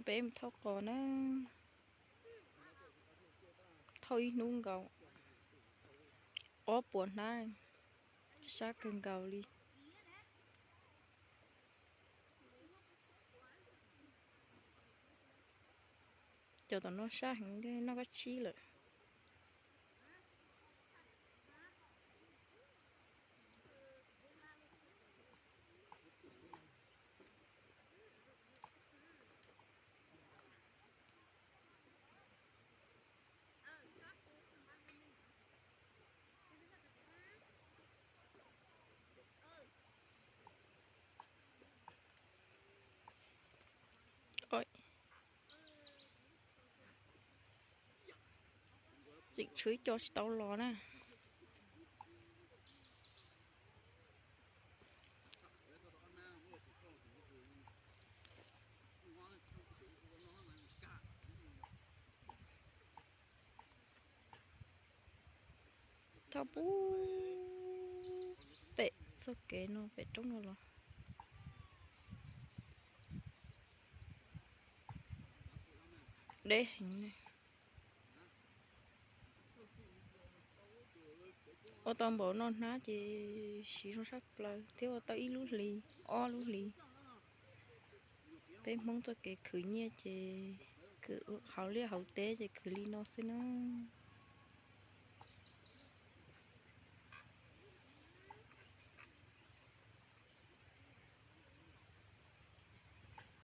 Peb mus thauj qos na, thauj ib hnub nkaus, ob puas hnab, sab kawg nkaus li. Cov tom no sab heev, noj kab tsib lawm. Tseem tshuav ib co tsis tau los na. Thauj pub pem txoj kev no, pem roob no los deb heev ne. Ua tau npaum no hnab ces siv zoo sab plaws thiab ua tau ib lub hlis, ob lub hlis. Peb Hmoob txoj kev khwv nyiaj ces khwv hauv liaj hauv teb ces khwv li no xwb nawb.